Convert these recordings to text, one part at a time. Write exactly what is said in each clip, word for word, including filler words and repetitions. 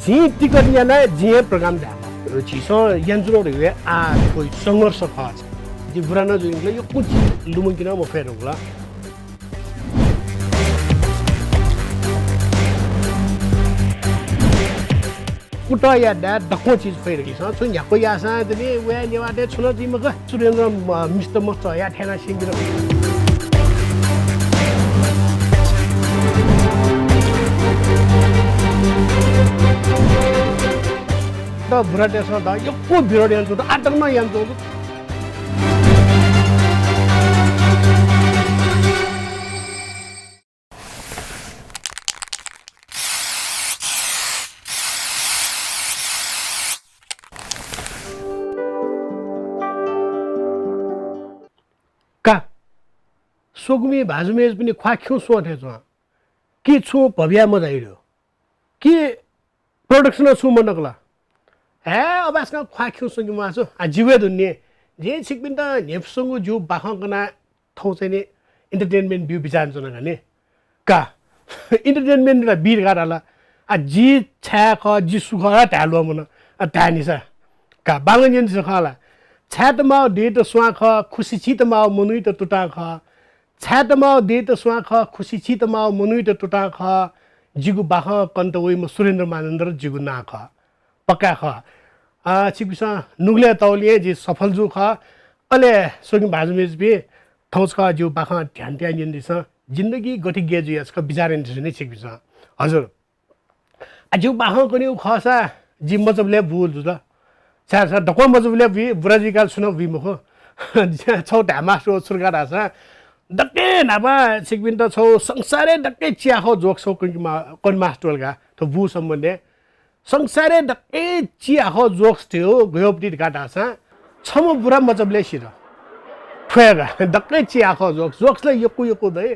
झी टिकट न्यानाः जिं हे प्रोग्राम धायेमाः। झीसं यानाच्वनागु धइगु हे आः थ्व संघर्ष खः। जि बुरा नं जुइधुंकल, यक्व चिज लुमंके नं मफये धुंकल। कुतः याये दक्व चिज फइ धकाः छु न्ह्याक्व याःसां जनि वया नेवाःतय् छुं नं जुइ मखु। सुरेन्द्र म-, मिस्टर मस्त या थेना सिंगिर। त बुरातय्सं त यक्व विरोध यानाच्वंगु दु, आतंक नं यानाच्वंगु दु। का, स्वकुमि भाजु मय्जुपिनि ख्वाः खिउँ स्वं थें च्वं। कि छुं भबिया मजाइ दु। कि production छुं मनकल। हे, अबासकं ख्वाः खिउँ स्वंके म्वाः छु। आ, जिगु हे धुन नि। जिं छिकपिन्त न्ह्यइपुसेंगु जिगु बाखं कनाः थौं चाहिँ नि entertainment ब्यू बिचाः यानाच्वना का नि। का। Entertainment ला बी धकाः धाल। आ, जि छाय् खः, जि सु खः ला धाये ल्वःमन। आ, धायेनिसा। का, बांलाक न्यनेसा खः ला। छाय्‌त माःगु देय्‌त स्वां खः, खुसि चीत माःगु मनूइत तुतां खः। छाय्‌त माःगु देय्‌त स्वां खः, खुसि चीत माःगु मनूइत तुतां खः। जिगु बाखं कनेत वइम्ह सुरेन्द्र मानन्धर जिगु नां खः। पक्का खः। अ, छिकपिन्सं नुगलय् तःगुलिं हे जि सफल जूगु खः। अले स्वकुमि भाजु मय्जुपिं, थौं छकः जिगु बाखं ध्यान तयाः न्यनेदिसँ। जिन्दगी गथे गय् जुइ या छकः बिचाः यानादिसँ नि छिकपिन्सं। हजुर। आ, जिगु बाखं कनेगु खःसा जि मचाबलय् बूगु जुल। छाय्‌धाःसा दक्वं मचाबलय् बुइ, बुरा जुइकाल छुं नं बुइ मखु। छगू धाये मास्ति वःगु छु धकाः धाःसा दक्वं न्हापां छिकपिन्त छगू संसारय् दक्वं चिहाकःगु joke छगू कने मा-, कने मास्ति वल का, थ्व बू सम्बन्धय्। संसारय् दक्वं चिहाकःगु jokes धइगु गय् पति धकाः धाःसा छम्ह बुरा मचाबलय् सित। थ्व हे का, दक्वं चिहाकःगु jokes, jokes ला यक्व यक्व दइ।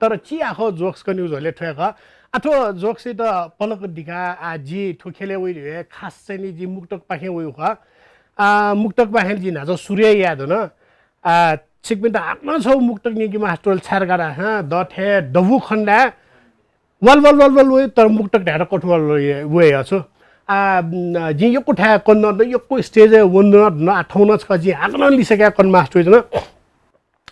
तर चिहाकःगु jokes कनेगु झ्वलय् थ्व हे खः। आ, थ्व jokes-यात पलख दिकाः, आ, जि थ्व ख्यलय् वइगु हे खास चाहिँ नि जि मुक्तकपाखें वइगु खः। आ, मुक्तकपाखें जि न्हाचः सुरु हे याये धुन। आ, छिकपिन्त हाकनं छगू मुक्तक न्यंके मास्ति वल, छाय् धकाः धाःसा द थें दबू खँ ला वल वल वल वल वइ, तर मुक्तक धायेत कथं वल वइ, वइ हे छु। आ, जिं यक्व थाय् कने धुन, यक्व stage-य् वने धुन, आ, थौं नं छकः जिं हाकनं लिसे काये कने मास्ति वइधुन।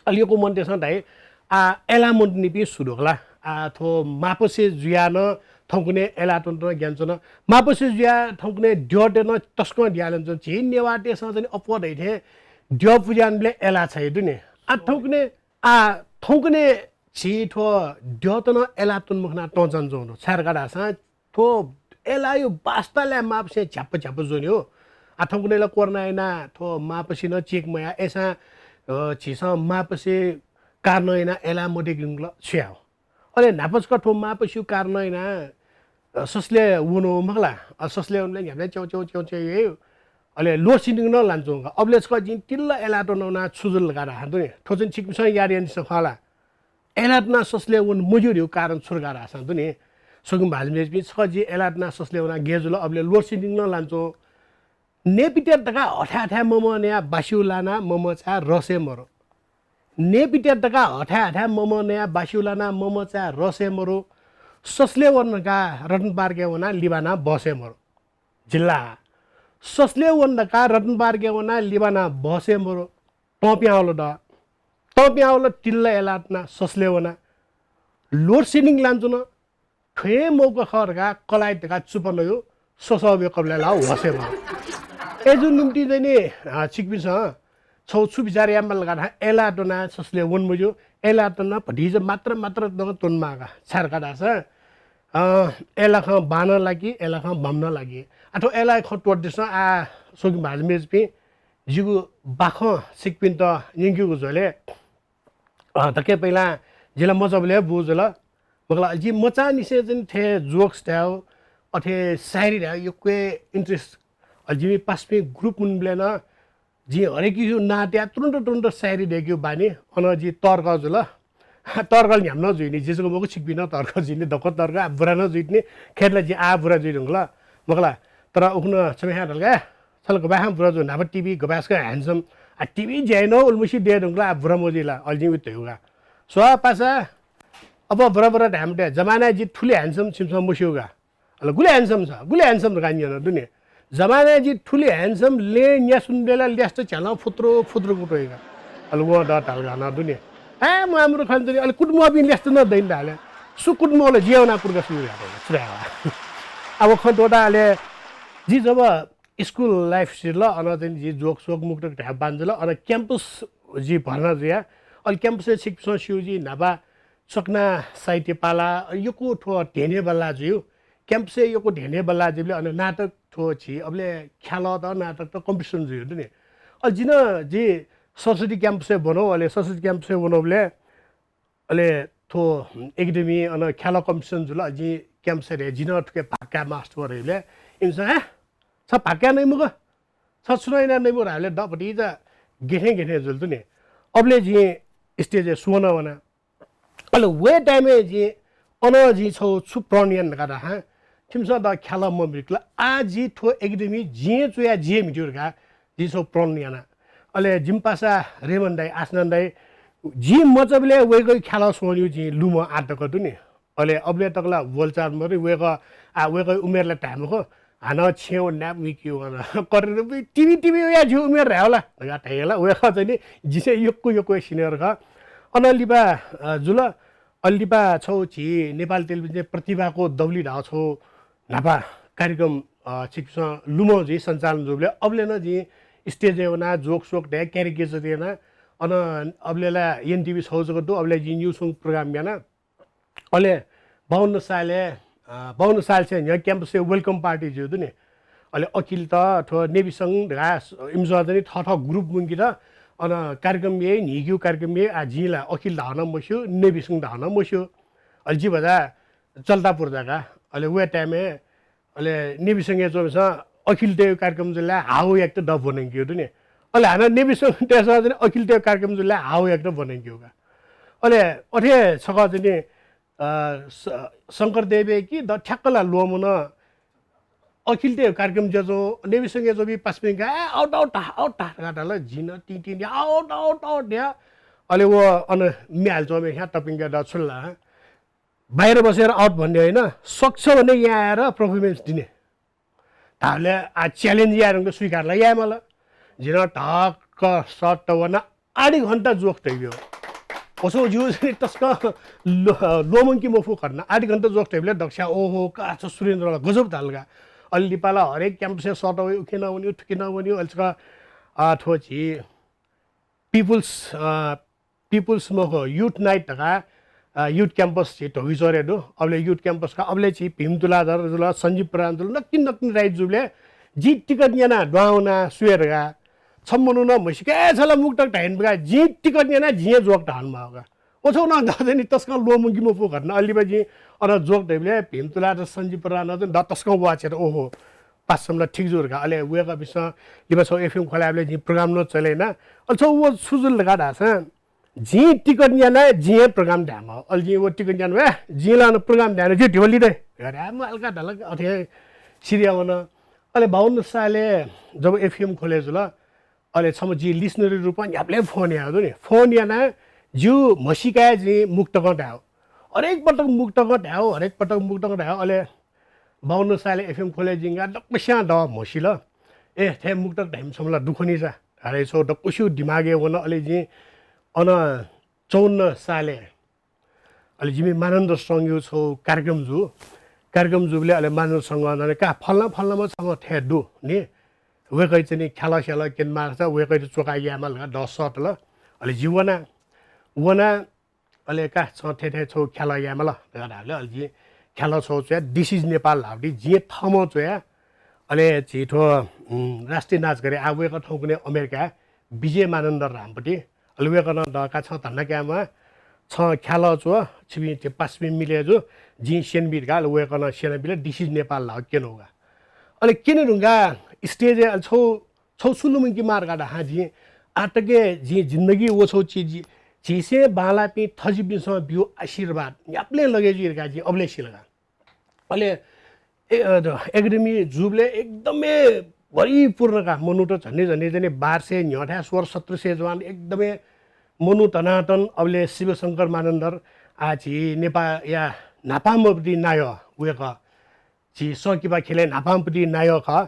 अले यक्व मनूतय्सं धाइ, आ, अय्लाः मनूतय्निपिं सु दु खला? आ, थ्व मांपसे जुयाः नं थौंकन्हय् अय्लाः त्वनेत नं ग्यानाच्वन। मांपसे जुयाः थौंकन्हय् द्यःतय् नं तसकं द्यः यानाच्वन। झी नेवाःतय्सं चाहिँ अप्वः धइथें द्यः पुज्याःबलय् अय्लाः छाय् दु नि। आ, थौंकन्हय्, आ, थौंकन्हय् झी थ्व द्यःत नं अय्लाः त्वने मखनाः तंचानाच्वंगु दु। छाय् धकाः धाःसा थ्व अय्लाःया वास्ता ला मांपसे झ्याप्प झ्याप्प ज्वनी हो। आ, थौंकन्हय् ला कोरोना यानाः थ्व मांपसे नं check मयाः, अय्सां, अ, झीसं मांपसे कारणं यानाः अय्लाः मदय्के धुंकल, छु याये हो। अले न्हापा छकः थ्व मांपसेया कारणं यानाः, अ, ससलय् वने मखु ला। अ, ससलय् वनेबलय् न्ह्याबलें च्यौं च्यौं च्यौं च्यौं याइ। अले load shedding नं लानाच्वंगु का। अबलय् छकः जिं तिल्ल अय्लाः त्वनाः वनाः छु जुल धकाः धाःसा दु नि। थ्व चाहिँ छिकपिन्सं याद यानादिसँ खला। अय्लाः त्वनाः ससलय् वने मज्यू धइगु कारण छु धकाः धाःसा दु नि। स्वकुमि भाजु मय्जुपिं, छकः जि अय्लाः त्वनाः ससलय् वनाः गय् जुल, अबलय् load shedding नं लानाच्वं। नयेपित्यात धकाः हथाय् हथाय् ममं नयाः बास्यू लानाः ममचाय् रसय् मरु। नयेपित्यात धकाः हथाय् हथाय् ममं नयाः बास्यू लानाः ममचाय् रसय् मरु। ससलय् वने धकाः रतन पार्कय् वनाः लिबानाः बसय् मरु। जिल्ला। ससलय् वने धकाः रतन पार्कय् वनाः लिबानाः बसय् मरु। तं पिहां वल द। तं पिहां वल, तिल्ल अय्लाः त्वनाः ससलय् वना। Load shedding लानाच्वन। थ्व हे मौका खः धकाः कलाइ धकाः चुप्पा नयु, ससः वय्कःबलय् ला होसय् मरु। अय्जूगु निंतिं चाहिँ नि, अ, छिकपिन्सं छगू छु बिचाः यायेमाल धकाः धाःसा अय्लाः त्वनाः ससलय् वने मज्यू, अय्लाः त्वनाः भतिचा मात्र मात्र नं त्वनेमाः का। छाय् धकाः धाःसा, अ, अय्लाखं बां नं लाकी, अय्लाखं बां नं लाकी। आ, थ्व अय्लाया खँ त्वःतेदिसँ, आ, स्वकुमि भाजु मय्जुपिं, जिगु बाखं छिकपिन्त न्यंकेगु झ्वलय् अ, दकलय् पहिला जि ला मचाबलय् बू जुल। मखु ला, जि मचांनिसें चाहिँ थथे jokes धायेगु, अथे शायरी धायेगु यक्व हे interest। अ, जिमि पासापिं group वनेबलय् नं जिं हरेक किसिमया नां तयाः तुरुन्त तुरुन्त शायरी दय्केगु बानी। अन जि तर्क जुल। तर्क ला न्ह्याम्ह नं जुइ नि, जि जक मखु, छिकपिं नं तर्क जुइ नि, दक्व तर्क, आ, बुरा नं जुइ नि, खय् ला जि आ बुरा जुइ धुंकल, मखु ला। तर उखुन्हु छम्हस्यां धाल का, छ ला गबलें बुरा जू, न्हापा TV गबलें handsome। आ, TV ज्याइँ नं उलिमछि दये धुंकल, आ, बुरा मजुइ ला, अले जिं उइत धयागु का। स्व पासा, अब बुरा बुरा धाये मते, जमानाय् जि थुलि handsome छिमिसं मस्यू का। अले गुलि ह्यान्डसम छ, गुलि ह्यान्डसम धकाः न्यन दुने। जमानाय् जि थुलि ह्यान्डसम लँय् न्यासुन बेला ल्यास्त झ्यालं फुत्रो फुत्रो कुतुं वइगु। अले वं द धाल हानं दुने। ए, म्वाःमरु खन दुने। अले कुतुं मवःपिं ल्यास्त नं दइन धाल। सु कुतुं मवल, जि वना कुर्का सुरु यात। छु धायेगु? अब खँ त्वःता अले जि जब स्कुल लाइफ सिधल, अन चाहिँ जि जोक सोक मुक्तक धाये बांजल, अन क्याम्पस जि भर्ना जुया। अले क्याम्पसय् छिकपिन्सं स्यू जि न्हापा चकना साहित्य पाला, यक्व थ्व धेने बल्ला जुयु। क्याम्पसय् यक्व धेने बल्ला जुइबलय् अन नाटक थ्व झी अबलय् ख्यालःत नाटकत कम्पिटिसन जुयु दुने। अले जिं नं जि सरस्वती क्याम्पसय् वनो, अले सरस्वती क्याम्पसय् वनोबलय् अले थ्व एकेडेमी अन ख्यालः कम्पिटिसन जुल। अले जिं क्याम्पसय् धया, जिं नं थुके भाग काये मास्टर वःबलय् इमिसं, "हे, छ भाग काये नइ मखु, छ छुं नं याना नइ मखु" धाःबलय् द भतिचा गेथें गेथें जुल दुने। अबलय् जिं स्टेजय् सुवना वना। अले वये टाइमय् जिं अन जिं छौ छु प्रण याना धकाः धाःसा, थिमिसं द ख्यालः मबिकल, आः जि थ्व एकेडेमी जिं हे च्वया जिं हे म्हितेगु धकाः जिं छौ प्रण याना। अले जिमि पासा रेमन दाइ, आसनन दाइ, जि मचाबलय् वय्कःया ख्यालः स्वन्यु जिं लुमं आः तक दुने। अले अबलय् तक ला बोलचाल मदु, वय्कः, आ, वय्कःया उमेर ला धाये मखु, हानं छेँ व नाप मिकियो वन। करेर टिभी टिभी वया झी उमेर धाये होला धकाः धाइ ला। वय्कः चाहिँ नि जिसे यक्व यक्व senior खः। अन लिपा, अ, जुल। अले लिपा छौ झी नेपाल टेलिभिजन प्रतिभाको दौली धाः छौ न्हापा कार्यक्रम, अ, छिकपिन्सं लुमं जुइ सञ्चालन जूबलय् अबलय् नं जिं स्टेजय् वना जोक सोक धया, caricature याना। अन अबलय् ला एनटिभी छौ जक दु, अबलय् जिं न्यू song program याना। अले बाउन्न सालय्, अ, बाउन्न सालसे न्ह्यः क्याम्पसय् welcome party जुइ दुने। अले अखिलत थ्व नेभिसं धकाः इमिसं चाहिँ नि थःथः group मुंकित अन कार्यक्रम याइ, न्हिक्यु कार्यक्रम याइ। आ, जिं ला अखिल धाःगु नं मस्यू, नेभिसं धाःगु नं मस्यू। अले जि भचा चल्ता पुर्जा का। अले वये टाइमय् अले नेभिसंया च्वंपिन्सं अखिलतय् कार्यक्रम जुल ला हाउ याकेत द ब्वनंकियो दुने। अले हानं नेभिसंतय्सं चाहिँ अखिलतय् कार्यक्रम जुल ला हाउ याकेत ब्वनंकियो का। अले अथे छकः चाहिँ नि, अ, स-, शंकरदेवया कि द ठ्याक्क ला ल्वःमन। अखिलतय् कार्यक्रम जुयाच्वं, नेभिसंया च्वंपिं पासापिं का, ए, out, out, out, out धकाः धाल। जिं नं तिं तिं out, out, out धया। अले व अन म्ये हालाच्वंम्ह ह्या तपिंका द छु ला, बाहिर बसेर out भन्ने होइन, सक्छ भने यहाँ आएर performance दिने। धाःबलय् आ challenge याये धुंकाः स्वीकार ला याये माल। जिं नं ढक्क सट्ट वना आधी घण्टा जोक धयाब्यू। वसौ ज्यू चाहिँ तसकं ल्व-, ल्वःमंके मफु घटना। आधी घण्टा जोक धयाबलय् दक्वस्यां ओहो का छ सुरेन्द्र ला गजब धाल का। अले लिपा ला हरेक क्याम्पसय् सट्ट वइ, उखे नं वन्यु, थुखे नं वन्यु, अले छकः, आ, थ्व झी People's, अ, People's मखु, Youth Night धकाः, अ, Youth Campus झी धोबीचौरय् दु। अबलय् Youth Campus का, अबलय् झी भीम तुलाधर जुल, सञ्जीव प्रधान जुल, नकतिनि नकतिनि राइज जूबलय् जिं टिकट न्याना दुहां वना स्वये धकाः। छम्ह मनुखं म्हसीका, ए, छ ला मुक्तक धाइन बगा, जिं टिकट न्याना जिं हे जोक धाःगु माः का। व छौ नं द चाहिँ नि तसकं ल्वःमंके मफु घटना। अले लिपा जिं अन जोक धयाबलय् भीम तुलाधर, सञ्जीव प्रधान नं द तसकं वाः छ्यत, ओहो, पासापिं ला ठीक जू धकाः। अले वय्कःपिन्सं लिपा छौ एफएम खोलाबलय् जिं program नं चले याना। अले छौ व छु जुल धकाः धाःसा, जिं टिकट न्याना, जिं हे program धायेमाः। अले जिं व टिकट न्याना, ए, जिं ला अन program धायेना, जिं धिबा लित। अरे, आ, म हल्का धाल, अथे सिरिया वन। अले बाउन्न सालय् जब एफएम खोले जुल, अले छम्ह जि listener-या रूपमा न्ह्याबलें फोन याः दु नि। फोन याना, ज्यू म्हसीकाय् जिं मुक्तकं धायेगु। हरेक पटक मुक्तकं धायेगु, हरेक पटक मुक्तकं धायेगु। अले बाउन्न सालय् एफएम खोले जिंगा दक्वस्यां द म्हसिल। ए, थथे मुक्तक धाइम्ह छम्ह ला दु खनि सा। अले छौ दक्वस्यु दिमागय् वन। अले जिं अन चौवन्न सालय् अले जिमि मानन्धर संघयु छौ कार्यक्रम जू। कार्यक्रम जूबलय् अले मानन्धर संघं का फलाना फलानाम्ह छम्ह थथे दु नि। वय्कःया चाहिँ नि ख्यालः स्यालः क्यने माःसा वय्कःयात च्वका यायेमाल धकाः द सःतल। अले जि वना, वना अले का छं थथे थथे छौ ख्यालः यायेमाल धकाः धाःबलय् अले जिं ख्यालः छौ च्वया, This Is Nepal धाःगु जिं थःम्हं च्वया। अले झी थ्व, उम्, राष्ट्रिय नाच गरे आ वय्कः थौंकन्हय् अमेरिकाय् विजय मानन्धर रामपति। अले वय्कलं द का छं धन्दा कायेमाः, छं ख्यालः च्व, छिपिं थ्व पासापिं मिले जु, जिं स्यनाबी धकाः अले वय्कलं स्यनाबिल, This Is Nepal धाःगु क्यनागु का। अले क्यने धुंकाः स्टेजय् अले छौ, छौ छु लुमंके माः धकाः धाःसा जिं आःतक हे जिं जिन्दगी व छौ चिज, झीसं बांलाःपिं थजिपिन्सं ब्यू आशीर्वाद न्ह्याबलें लगे जुइ धकाः जिं अबलय् सिल का। अले ए-, अ, द-, एकेडेमी जूबलय् एकदमै भरिपूर्ण का मनूत झन्डै झन्डै चाहिँ नि बाह्र सय न्ह्यः थाय् सोह्र सत्र सय जवान एकदमै मनू धनादन। अबलय् शिवशंकर मानन्धर आ झी नेपाःया न्हापांम्ह पति नायः वय्कः। झी संकिपा ख्यलय् न्हापांपट्टि नायः खः।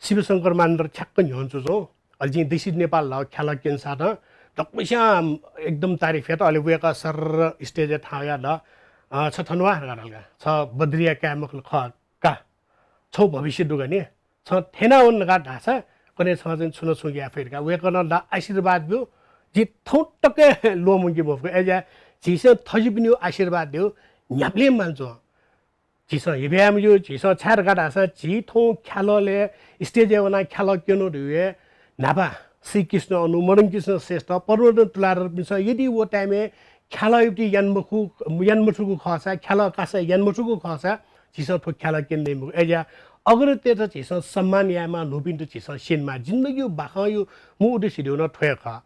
शिवशंकर मानन्धर ठ्याक्क न्ह्यःने च्वंच्वं। अले जिं देशी नेपाल धाःगु ख्यालः क्यनेसाथं दक्वस्यां एकदम तारिफ यात। अले वय्कः सर्र stage-य् थाहां वयाः धाल, "अँ, छ थन वा" धकाः धाल का। "छ बद्रीया काय् मखु ला?" "खः का।" "छगू भविष्य दु का नि, छं थथे यानावन धकाः धाःसा कन्हय् छं चाहिँ छुं न छुं याये फइ धकाः।" वय्कलं धाःगु आशीर्वाद ब्यू, जिं थौं तक हे ल्वःमंके मफुगु। अय्‌जुयाः झीसं थज्याःपिनिगु आशीर्वाद दयेगु न्ह्याबलें मानय् च्वँ। झीसं हिफय् याये मज्यू, झीसं छाय् धकाः धाःसा झी थौं ख्याललय् stage-य् वनाः ख्यालः क्यनागु धइगु हे न्हापा श्रीकृष्ण अनु, मदनकृष्ण श्रेष्ठ, पद्मलोचन तुलाधरपिन्सं यदि व time-य् ख्यालःयात याना मखु, याना मथूगु खःसा, ख्यालः कासा याना मथूगु खःसा, झीसं थ्व ख्यालः क्यने दइ मखु। अय्‌जुयाः अग्रजतय्त झीसं सम्मान यायेमाः, न्हूपिन्त झीसं स्यनेमाः। जिन्दगीया बाखंया मू उद्देश्य धइगु नं थ्व हे खः।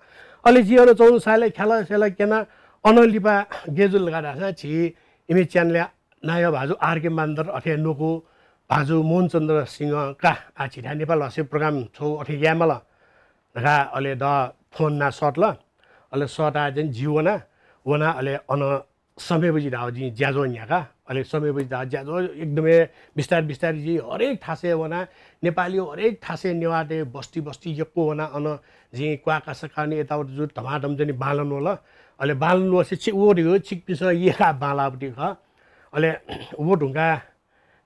अले जिं अन च्वंगु सालय् ख्यालः स्यालः क्यना, अनं लिपा गय् जुल धकाः धाःसा झी इमि channel-या नायः भाजु आर के मानन्धर अथे न्वकू, भाजु मोहनचन्द्र सिंह का, आः झीथाय् नेपाल भाषाया program छगू अथे यायेमाल धकाः अले द phone यानाः सःतल। अले सःताः चाहिँ जि वना, वनाः अले अन समय बजि धाःगु जिं ज्याझ्वः न्ह्याका। अले समय बजि धाःगु ज्याझ्वः एकदमै बिस्तार बिस्तार जिं हरेक थासय् वनाः, नेपालया हरेक थासय् नेवाःतय् बस्ती बस्ती यक्व वनाः अन जिं क्वाः कासा काः वने, यताउति जूगु धमाधम चाहिँ बांलाना वल। अले बांलाना वःसा छि-, व धइगु छिकपिन्सं यय्काः बांलाःगु खः। अले व धुंकाः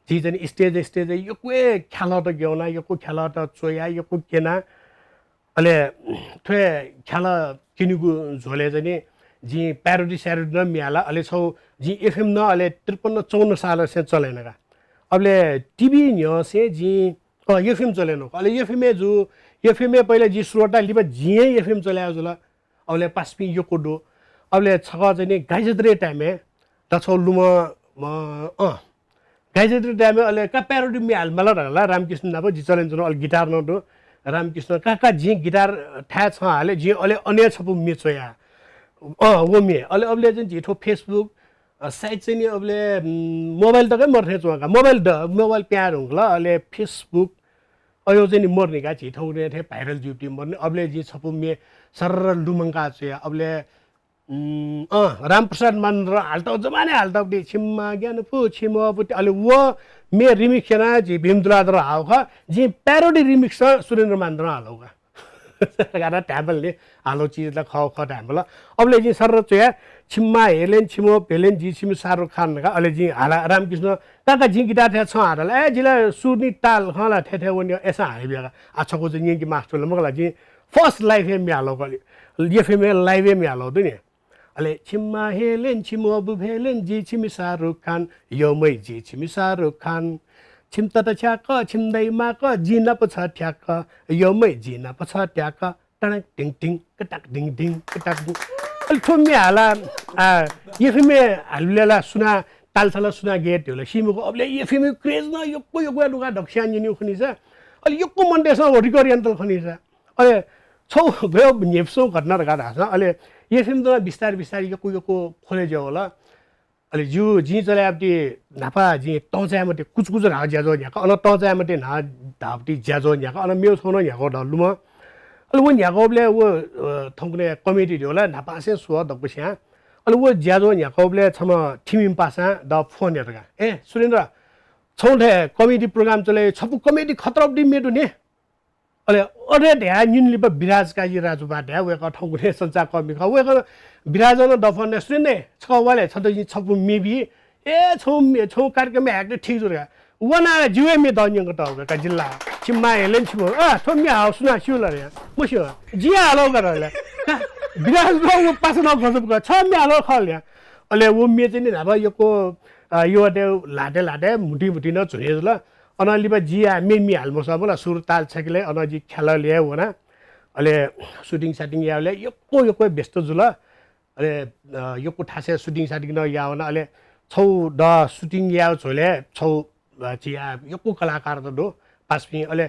जिं चाहिँ stage stage यक्व हे ख्यालःत ग्यना, यक्व ख्यालःत च्वया, यक्व क्यना। अले थ्व हे ख्यालः क्यनीगु झ्वलय् चाहिँ जिं parody स्यारोडी नं म्ये हाला। अले छगू जिं FM नं अले त्रिपन्न चौवन्न सालंनिसें चले याना का। अबलय् TV न्ह्यःनिसें जिं, अ, FM चले याना का। अले FM-य् जू, FM-य् पहिला जि श्रोता, लिपा जिं हे FM चले याःगु जुल। अबलय् पासापिं यक्व दु। अबलय् छकः चाहिँ नि गाइजात्रा time-य् द छगू लुमं, अ, अँ, गाइजात्रा time-य् अले का parody म्ये हालेमाल धकाः ला रामकृष्ण नाप जि चले यानाच्वना, अले guitar नं दु। रामकृष्ण का, का जिं guitar थाय् छं हाले, जिं अले अन हे छपु म्ये च्वया। अँ, व म्ये। अले अबलय् चाहिँ झी थ्व Facebook, अ, सायद चाहिँ नि अबलय्, उम्, mobile तक हे मदु थें च्वं का। Mobile द, mobile पिहां धुंकल, अले Facebook, अज्याःगु चाहिँ नि मदुनि का, झी थौंकन्हय् थें viral जुइपिं मदुनि। अबलय् जिं छपु म्ये सर्र लुमंका च्वया। अबलय्, उम्, अँ, रामप्रसाद मानन्धरं हालातःगु, जमानय् हालातःगु दु, छिम्मा ग्यानापु, छिम्ह अबुति, अले व म्ये remix यानाः झी भीम तुलाधरं हाःगु खः, जिं parody remix सुरेन्द्र मानन्धरं हालागु का। गाना धायेमाल नि, हालागु चिज ला खः खः धायेमाल। अबलय् जिं सर्र च्वया, छिम्मा हेलेन, छिम्ह भेलेन, जि छिमि शाहरुख खान धकाः, अले जिं हाला रामकृष्ण, का का जिं guitar थाय् छं हाल ला, ए, जि ला सुर नि ताल खँ ला थथे थथे वनी, अय्सां हाले बिया का। आ, छकू चाहिँ न्यंके मास्टर ला मखु ला, जिं first live हे म्ये हालागु का, अले FM-य् live हे म्ये हालागु दु नि। अले छिम्मा हेलेन, छिम्ह अबु भेलेन, जि छिमि शाहरुख खान, यो मै जि छिमि शाहरुख खान। छिम तता छ्याक, छिम दाइ माक, जि नाप छ ठ्याक, यो मै जि नाप छ ठ्याक, टडक ढिङ ढिङ, कटक ढिङ ढिङ, कटक ढिङ। अले थ्व म्ये हाला, आ, FM-य् हालेबलय् ला सुनां ताल सल, सुनां गय् धइगु ला सी मखु। अबलय् FM-या craze नं यक्व यक्व दुकाः दक्वस्यां न्यनीगु खनी सा। अले यक्व मनूतय्सं व record यानातल खनी सा। अले छगू गय् न्ह्यइपुसे घटना धकाः धाःसा, अले FM त बिस्तार बिस्तार यक्व यक्व ख्वले जुयावल। अले जिं, जिं चले याःगुति न्हापा जिं तं चाये मते, कुचकुच धाःगु ज्याझ्वः न्ह्याका, अन तं चाये मते न्हा धाःगुति ज्याझ्वः न्ह्याका, अन मेगु छगू नं न्ह्याकागु दु लुमं। अले व न्ह्याकाबलय् व, अ, थौंकन्हय् comedy धइगु ला न्हापांनिसें स्वः दक्वस्यां। अले व ज्याझ्वः न्ह्याकाबलय् छम्ह थिमिम्ह पासां द phone यात का। ए सुरेन्द्र, छगू थें comedy program चले, छपु comedy खतरा अबुति म्ये दु नि। अले अथे धयाः न्यने लिपा विराज काजी राजउपाध्याय, वय्कः थौंकन्हय् सञ्चारकर्मी खः। वय्कलं, विराजं नं द phone यानाः, सुरेन्द्र दाइ, छकः वा ले, छन्त जिं छपु म्ये बी। ए, छगू म्ये, छगू कार्यक्रम यायेगु ठीक जू धकाः। वनाः जिगु हे म्ये द न्यंकातःगु का जिल्ला। छिम्मा हेलेन छिम्ह, अ, थ्व म्ये हाःगु सुनां स्यू ला धयाः। मस्यू। जिं हालागु का धयाः। का, विराज नं व पासा नं गजब का। छ म्ये हालागु खः ला। अले व म्ये चाहिँ नि न्हापा यक्व, अ, यःतय् ल्हातय् ल्हातय् म्हुतुइ म्हुतुइ नं झुने जुल। अनं लिपा जिं म्ये म्ये हाले मसः मला, सुर ताल छ्यंकेबलय् अनं जि ख्यालः ल्यय् वना। अले shooting साटिङ यायेबलय् यक्व यक्व व्यस्त जुल। अले, अ, यक्व थासय् shooting साटिङ नं याः वना। अले छगू द shooting यायेगु झ्वलय् छगू, अ, झी यक्व कलाकारत दु पासापिं। अले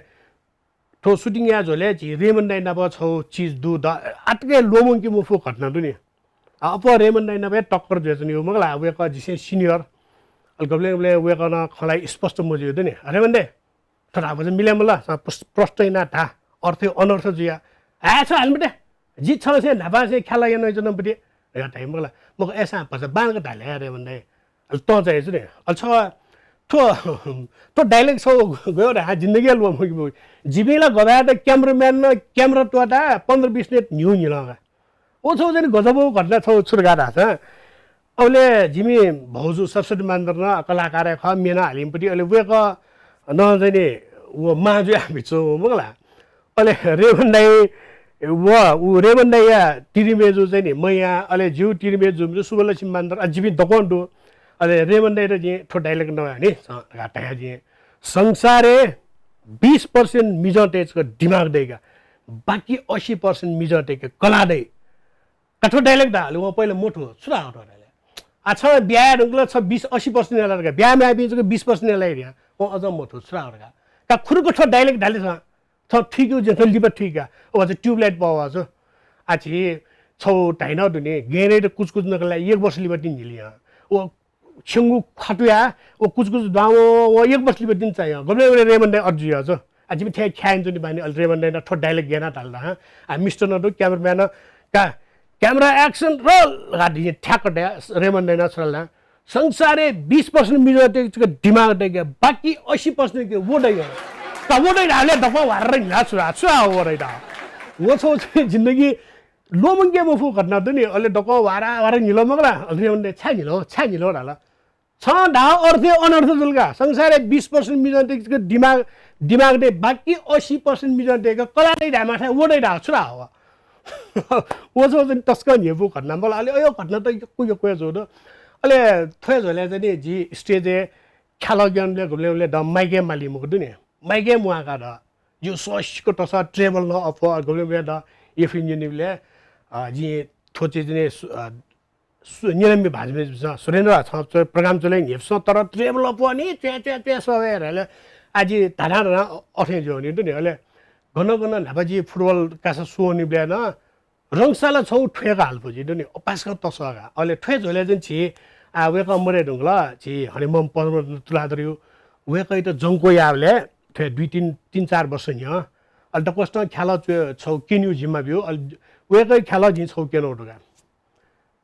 थ्व shooting यायेगु झ्वलय् झी रेमन दाइ नाप छगू चिज दु द, आतक हे ल्वःमंके मफु घटना दु नि। अ, अप्वः रेमन दाइ नाप हे टक्कर जुयाच्वनीगु मखु ला, वय्कः जिसें senior। अले गबलें गबलें वय्कलं खँ ल्हाइ स्पष्ट मजुइगु दु नि। रेमन दाइ, थ्व धाःगु चाहिँ मिले मखु ला, स-, प्रस-, प्रष्ट यानाः धा, अर्थ अनर्थ जुया। हाय्, छ हाले मते। जि छलसें न्हापांसें ख्यालः यानाच्वनागु पति धकाः धाइ मखु ला। मखु, अय्सां भचा बांलाक धा ले रेमन दाइ। अले तं चायाच्वने। अले छगः थ्व थ्व डायलग छौ गयो रे, हां जिन्दगी ल्वःमंके मफु। जिपिं ला गबय् त क्यामराम्यान न क्यामरा त्वःता पन्ध्र बिस मिनेट न्ह्यू न्हिल का। व छौ चाहिँ गजब घटना छौ छु धकाः धाःसा, अबले जिमि भाउजू सरस्वती मानन्धर न कलाकार खः, म्ये नं हालिम्ह पति, अले वय्कः नं चाहिँ नि व मां जुयाः भिचु मखु ला। अले रेमन दाइ व, उ रेमन दाइया तिरिमेजु चाहिँ नि मैया, अले जिउ तिरिमेजु जुमिजु सुभलक्ष्मी मानन्धर, अ, जिपिं दक्वं दु। अले रेमन दाइयात जिं थ्व डायलग नवाये नि, स-, धकाः धया जिं। संसारय् बीस percent मिजंतय् जक दिमाग दइका, बाकी अस्सी percent मिजंतय्के कला दइ। का थ्व डायलग धाल, वं पहिले मथू, छु धाः थ्व डायलग? आ, छ ब्याहा धुंकल, छ बीस, अस्सी percent न्याला धकाः, ब्याहा मयाःपिं जक बीस percent न्याला धया, वं अझ मथू, छु धाः धकाः। का खुरुक थ्व डायलग धाले छ, छ थुइके जि थ्व लिपा थुइका, व चाहिँ ट्युबलाइट पवाः छु। आ, झी छौ धाइन दुने, गय्‌रय्‌त कुचकुच नकला एक वर्ष लिपा तिनि झिलिया। व छेंगु ख्वातुया, व कुचकुच द्वां व, व एक वर्ष लिपा तिनि चाहियो। गबले गबले रेमन दाइ अड्जुया छु। आ, जिमि थ्या ख्याइन जुनि बानी, अले रेमन दाइ न थ्व डायलग गेना धाल ला, हां। आ, मिस्टर नदु, क्यामराम्यान, का, camera action roll, का, धि ठ्याक्क दया, रेमन दाइ न छु धाल ला, संसारय् बीस percent मिजंतय्के जक दिमाग दइका, बाकी अस्सी percent के वो दइ। का वो दइ धाले दक्वं वार्र न्हिला छु धाः, छु धाः वो दइ धाः। व छौ चाहिँ जिन्दगी ल्वःमंके मफु घटना दु नि, अले दक्वं वारा वारा न्हिल मखु ला, अले रेमन दाइ छाय् न्हिल, छाय् न्हिल धाल। छं धाः अर्थ अनर्थ जुल का। संसारय् बीस percent मिजंतय्के जक दिमाग, दिमाग दइ, बाकी अस्सी percent मिजंतय्के कला दइ धायेमाः थाय् वो दइ धाः, छु धाः व। व छौ चाहिँ तसकं न्ह्यइपु घटना मला। अले अयो घटना त यक्व यक्व हे जू दु। अले थ्व हे झ्वलय् चाहिँ नि जि stage-य् ख्यालः ग्यंबलय् गुबलें गुबलें द माइक हे माली मखु दु नि। माइक हे म्वाः का द। जिउ स्वसिक तसः travel नं अप्वः, गुबलें गुबलें द एफएम न्यनीबलय्, अ, जिं थ्व चिज चाहिँ नि सु-, अ, सु-, न्यनामि भाजु मय्‌जुपिन्सं, सुरेन्द्र, छं च्व-, program च्वले न्ह्यइपुसे तर travel अप्वः नि, च्वय्, च्वय्, च्वय्, स्वः हे धाल। आ जि धाधां धाधां अथें जुयावनी दु नि। अले गन गन न्हापा जि फुटबल कासा स्वःवनीबलय् नं रंगशाला छौ थ्वय्‌क हाल फु जि दु नि, अपाय्‌सकं तसः का। अले थ्व हे झ्वलय् चाहिँ झी, आ, वय्‌कः मदये धुंकल, झी हनेमून पद्मरत्न तुलाधरयु, वय्‌कःयात जंक्व याःबलय् थ्व हे दुई तीन, तीन चार वर्ष न्ह्यः। अले दक्वसितं ख्यालः च्व-, छौ क्यनेगु जिम्मा ब्यू। अले वय्‌कःया ख्यालः जिं छौ क्यनागु दु का।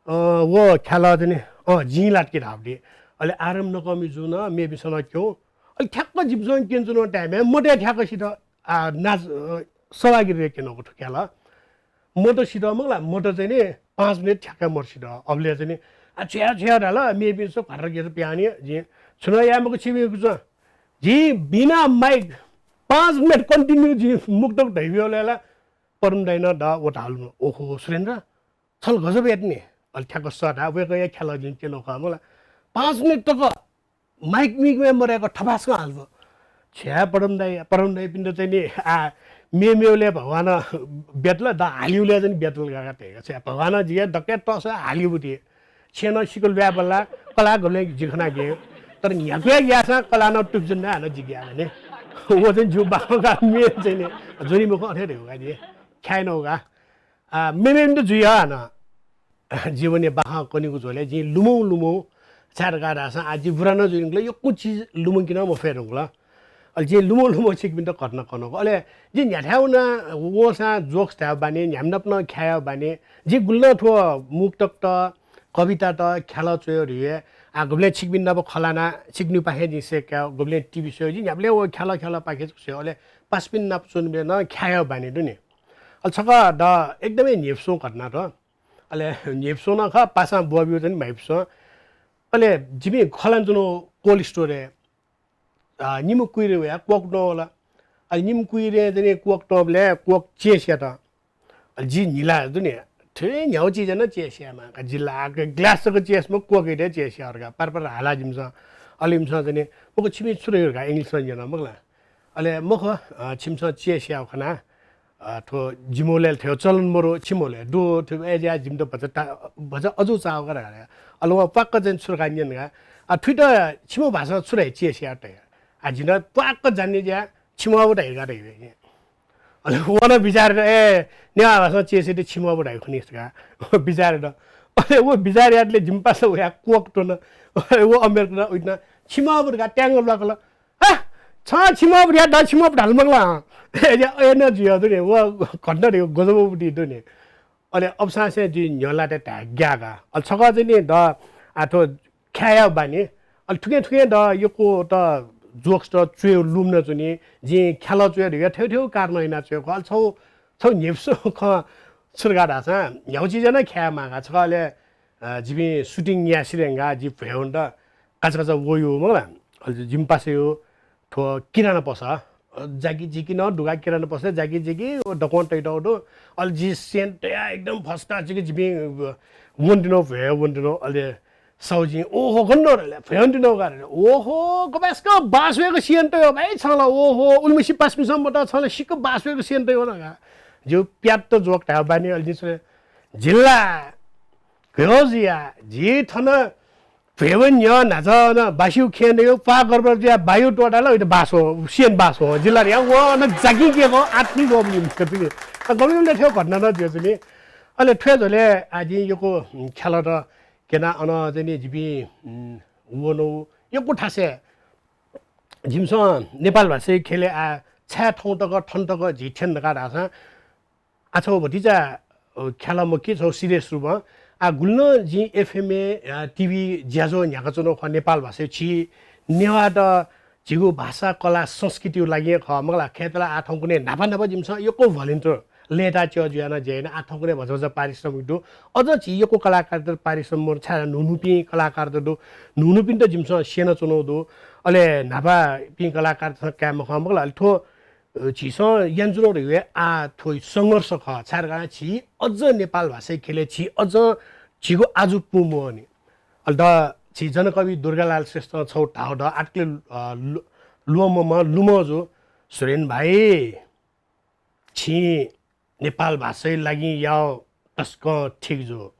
अ, व ख्यालः चाहिँ नि, अ, जिं लात कि धाःबलय्। अले आरम्भ नकःमि जुन मेपिन्सं नं क्यं। अले ठ्याक्क जिमिसं क्यनाच्वनागु time-य् मत हे ठ्याक्क सित, आ, नाच, अ, सभागिरीतय् क्यनागु थ्व ख्यालः। मत सित मखु ला, मत चाहिँ नि पाँच मिनेट ठ्याक्कै मत सित। अबलय् चाहिँ नि, आ, छु याये, छु याये धाल, मेपिन्सं घारघिर पिहां नि, जिं छुं नं याये मखु छिपिं कुछ। जिं बिना माइक पाँच मिनेट continue जिं मुक्तक धयाबियाबलय् ला पद्म दाइनं द व धाल, ओहो सुरेन्द्र, छल गजब यात नि। अले ठ्याक्क सः धाः, वय्‌कःया ख्यालः जिं क्यनागु खः मला। पाँच मिनेट तक माइक मिक मदय्‌क थपासकं हाल फु। छ्या पद्म दाइ, पद्म दाइपिन्त चाहिँ नि, आ, मेमेबलय् भगवानं ब्यतल, द हालिबलय् चाहिँ नि ब्यतल का का धयागु। छ्या भगवानं जिके दकलय् तसः हालिबलय्। छेँ नं सिक्क ल्वाये बल्ला, कलाः गुबलें जि खना गें। तर न्ह्याक्व याःसां कलाः नं तुप्यु जुइ हानं जि ग्याः नि। व चाहिँ जिगु बाखं का, मेन चाहिँ नि, ज्वनी मखु अथे धयागु का नि। ख्याइ नं का। आ, मेमेपिन्त जुइ हानं। जीवनया बाखं कनीगु झ्वलय् जिं लुमं लुमं, छाय् धकाः धाःसा आ जि बुरा नं जुइधुंकल, यक्व चिज लुमंके नं मफये धुंकल। अले जिं लुमं लुमं छिकपिन्त घटना कनागु। अले जिं न्ह्याथाय् वना वंसां jokes धायेगु बानी, न्ह्याम्ह नाप नं ख्यायेगु बानी। जिं गुलि नं थ्व मुक्तकत, कवितात, ख्यालः च्वयेगु धइगु हे, आ, गुबलें छिकपिं नाप खँ ल्हाना, छिकपिनिपाखें जिं सय्‌कायेगु, गुबलें टिभी स्वयेगु, जिं न्ह्याबलें व ख्यालः ख्यालः पाखे छकः स्वयेगु, अले पासापिं नाप च्वनीबलय् नं ख्यायेगु बानी दु नि। अले छकः द एकदमै न्ह्यइपुसेगु घटना दु। अले न्ह्यइपुसेगु नं खः, पासां ब्वःबिउ चाहिँ नि म्हाइपुसेगु। अले जिमि खँ ल्हानाच्वनागु cold store-य्, आ, निम्ह कुइरे वयाः कोक त्वं वल। अले निम्ह कुइरे चाहिँ नि कोक त्वंबलय् कोक चेस यात। अले जि न्हिला दु नि, थ्व न्ह्यागु चिजं नं चेस यायेमाः का, जि ला glass जक चेस मखु, कोकयात हे चेस याये धकाः पार पार हालाः जिमिसं। अले इमिसं चाहिँ नि, मखु छिपिं छु धयागु धकाः English-नं न्यन मखु ला। अले मखु, अ, छिमिसं चेस याःगु खनाः, अ, थ्व जिमिगु लय् थ्व चलन मरु, छिमिगु लय् दु, थ्व अय्‌जुयाः जिमित भचा ता-, भचा अजू चाःगु का धकाः। अले वं प्वाक्क चाहिँ छु धकाः न्यन का, अ, थुइत छिमिगु भाषां छु धाइ चेस यायेत धकाः। आ, जिं नं प्वाक्क जान्ने जुयाः छिमःबु धाइ का धयागु। अले वं नं बिचाः यात, ए, नेवाः भाषां चेस यायेत छिमःबु धाइ खनी धकाः बिचाः यात। अले व बिचाः यातले जिमि पासा वयाः कोक त्वन। अले व अमेरिकनं उइत नं छिमःबु धकाः त्याङ्ग ल्वाकल। हा, छं छिमःबु धयाः द छिमःबु धाल मखु ला। ए, ए, अय् नं जुयाः दु नि, व घटना धयागु गजबपट्टि दु नि। अले अबसांसे जिं न्ह्यः लात धाये ग्याः का। अले छकः चाहिँ नि द, आ, थ्व ख्यायेगु बानी। अले थुकें थुकें द यक्व त जोक्स त च्वय् लुमना च्वनी। जिं ख्यालः च्वय् धुइका थ्यौ थ्यौ कारणं याना च्वय् खः। अले छौ छौ न्ह्यइपुसे खँ छु धकाः धाःसा न्ह्यागु चिज नं ख्याये माः का। छकः अले, अ, जिपिं सुटिङ याये सिधयंकाः जि भ्वय् वनेत काचा काचा वयु मखु ला। अले जिमि पासायु थ्व किराना पसः, अ, जाकि जिकि नं दुगु किराना पसः जाकि जिकि व दक्वं तयातःगु दु। अले जि सेन्ट तयाः एकदम first class जिकि जिपिं, अ, वनेत्यनागु भ्वय् वनेत्यनागु। अले साहुजिं, "ओहो, गन दु रे?" भ्वय् वनेत्यनागु का रे। "ओहो, गबय् सकल बास वय्क सेन्ट तयागु भाइ छं ला, ओहो, उलिमछि पासापिन्सं मत, छं ला सिक्क बास वय्क सेन्ट तयागु नं का।" जिगु प्याट्ट जोक धायेगु बानी। अले जिं स्वये, "जिल्ला, गय् जुया, जि थन भ्वय् वने न्ह्यः न्हाचः अन बासयु खेँ नयु, प्वाः गडबड जुयाः बायु त्वःताः ला, उइत बास वं, सेन्ट बास वं।" जिल्ला रे, व अन जाकिं केगु आत्मिक वःबलय् मखु नि। अ, गबलें गबलें थ्व घटना नं जुयाच्वनी। अले थ्व झ्वलय् आः जिं यक्व, उम्, ख्यालःत क्यना अन चाहिँ नि जिपिं, उम्, वनागु यक्व थासय् जिमिसं नेपाल भाषाया ख्यलय् आः छाय् थौं तक, थन तक झी थ्यन धकाः धाःसा आः छौ भतिचा, अ, ख्यालः मखु, छौ serious रूपं। आः गुलि नं जिं एफएमय्, अ, टिभी ज्याझ्वः न्ह्याकाच्वनागु खः नेपाल भाषाय्। झी नेवाःत झीगु भाषा, कला, संस्कृतिया लागि खः मखु ला। खय्त ला आः थौंकन्हय् न्हापा न्हापा जिमिसं यक्व volunteer लय्ताः च्यः जुयाः नं ज्या याना। आः थौंकन्हय् भचा भचा पारिश्रमिक दु। अझ झी यक्व कलाकारत पारिश्रमिक मरु, छाय् न्हू न्हूपिं कलाकारत दु। न्हू न्हूपिन्त जिमिसं स्यनाच्वनागु दु। अले न्हापापिं कलाकारतय्सं काये मखं मखु ला। अले थ्व अ, झीसं यानाच्वनागु धइगु हे आः थ्व संघर्ष खः। छाय् धकाः झी अझ नेपाल भाषाया ख्यलय् झी अझ झीगु आजु पूमवःनि। अले द झी जनकवि दुर्गालाल श्रेष्ठं छौ धाःगु द आतकले, अ, लु-, ल्वःमम्ह लुमंजु, सुरेन भाइ, छिं नेपाल भाषाया लागि याःगु तसकं ठीक जू।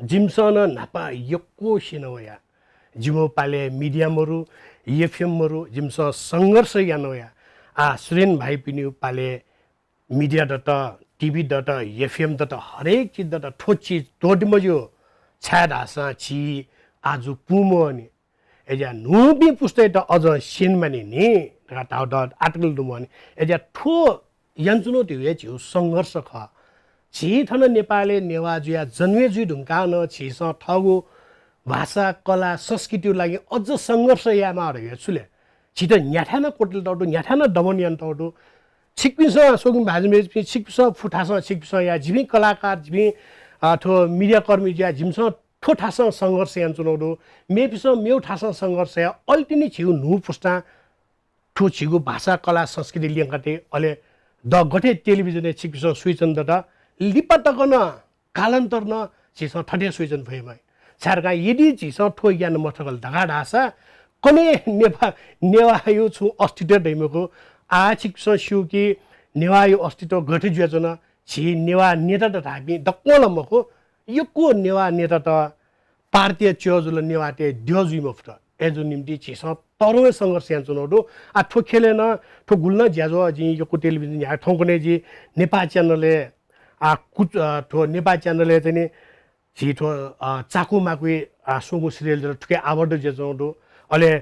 जिमिसं नं न्हापा यक्व स्यना वया। जिमिगु पालय् media मरु, एफएम मरु, जिमिसं संघर्ष याना वया। आः सुरेन भाइपिनिगु पालय् media दत, टिभी दत, एफएम दत, हरेक चिज दत, थ्व चिज त्वःते मज्यू। छाय् धाःसा झी आजु पूमवःनि। अय्‌जुया न्हूपिं पुस्तायात अझ स्यने मानि नि धकाः धाःगु द आतकले लुमंनि। अय्‌जुया थ्व यानाच्वनागु धइगु हे झीगु संघर्ष खः। झी थन नेपालय् नेवाः जुयाः जन्मे जुइ धुंकाः नं झीसं थःगु भाषा, कला, संस्कृतिया लागि अझ संघर्ष यायेमाः धइगु हे छु ले? झीत न्ह्याथाय् नं क्वतले तःगु दु, न्ह्याथाय् नं दमन याना तःगु दु। छिकपिन्सं, स्वकुमि भाजु मय्‌जुपिं, छिकपिन्सं फुथासं, छिकपिन्सं या, जिपिं कलाकार, जिपिं, अ, थ्व media कर्मी जुयाः जिमिसं थ्व थासं संघर्ष यानाच्वनागु दु, मेपिन्सं मेगु थासं संघर्ष याः, अले तिनि झीगु न्हू पुस्तां थ्व झीगु भाषा, कला, संस्कृति ल्यंकातइ, अले द गथे टेलिभिजनय् छिकपिन्सं सुइचन दत, लिपा तक नं, कालान्तर नं झीसं थथे सुइचन फयेमाइ। छाय् धकाः यदि झीसं थ्व याना मथकल धकाः धाःसा कन्हय् नेपा-, नेवाःया छुं अस्तित्व दइ मखु। आः छिकपिन्सं स्यू कि नेवाःया अस्तित्व गथे जुयाच्वन, झी नेवाः नेता धाःपिं दक्वं ला मखु, यक्व नेवाः नेतात पार्टीया च्यः जुल नेवाःतय् द्यः जुइ मफुत। अय्‌जूगु निंतिं झीसं तःधंगु संघर्ष यानाच्वनागु दु। आः थ्व ख्यलय् नं, थ्व गुलि नं ज्याझ्वः जिं यक्व टेलिभिजन न्ह्याकाः थौंकन्हय् जि नेपाः च्यानलय्, आः कुच-, अ, थ्व नेपाः च्यानलय् चाहिँ नि झी थ्व, अ, चाकु माकुइ, अ, स्वंगू सिरियल जुल, थुके आबद्ध जुयाच्वनागु दु। अले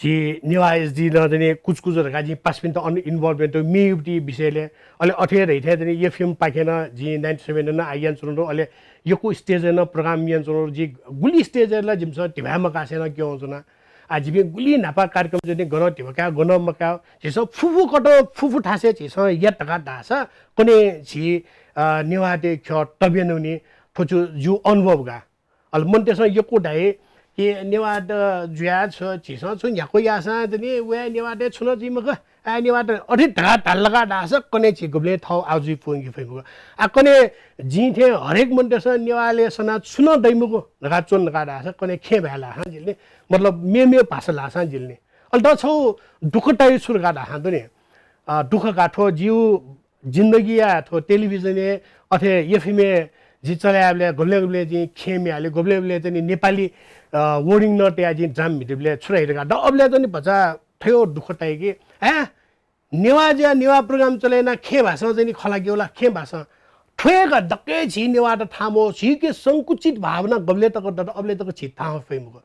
झी नेवाः एचडी नं चाहिँ नि कुचकुच धकाः जिं पासापिन्त अन involve यानातःगु म्ये युवती विषयलय्, अले अथे हे धइथें चाहिँ नि एफएम पाखें नं जिं ninety seven नं आज्ञा यानाच्वनागु दु। अले यक्व stage-य् नं program यानाच्वनागु दु। जि गुलि stage-य् ला जिमिसं धिबा मकासें नं क्यनाच्वना। आः जिपिं गुलि न्हापा कार्यक्रम चाहिँ नि गनं धिबा काये, गनं मकाये, झीसं फुफु कथं फुफु थासय् झीसं यात धकाः धाःसा कन्हय् झी, अ, नेवाःतय् ख्यः तब्या न्हूनि। थ्व छु जिगु अनुभव का। अले मनूतय्‌सं यक्व धाइ कि नेवाःत जुयाः छु झीसं छु न्ह्याक्व याःसां चाहिँ नि वया नेवाःतय् छुं नं जुइ मखु। आः नेवाःत अथे धकाः धाल धकाः धाःसा कन्हय् झी गुबलें थः आः जुइ पूवंके फइ मखु। आः कन्हय् जिं थें हरेक मनूतय्‌सं नेवालय् सनाः छुं नं दइ मखु धकाः च्वन धकाः धाःसा कन्हय् खेँ भाय् लाःसां जिल नि। मतलब मेमेगु भाषा लाःसां जिल नि। अले द छौ दुःख ताइ छु धकाः धाःसां दु नि। अ, दुःख का थ्व जिगु जिन्दगीया थ्व टेलिभिजनय् अथे एफएमय् जि चले यायेबलय् गुबलें गुबलें जिं खेँ म्ये हाले, गुबलें गुबलें चाहिँ नि नेपाली, अ, wording नं तयाः जिं ड्राम म्हितेबलय् छु धाइ धकाः द अबलय् चाहिँ नि भचा थ्व दुःख ताइ कि, हे, नेवाः जुयाः नेवाः program चले यानाः खेँ भासं चाहिँ नि खँ ल्हाकेगु ला, खेँ भासं। थ्व हे का दक्व हे झी नेवाःत थां मवः, झीके संकुचित भावना गुबलें तक दत, अबलय् तक झी थां फइ मखु।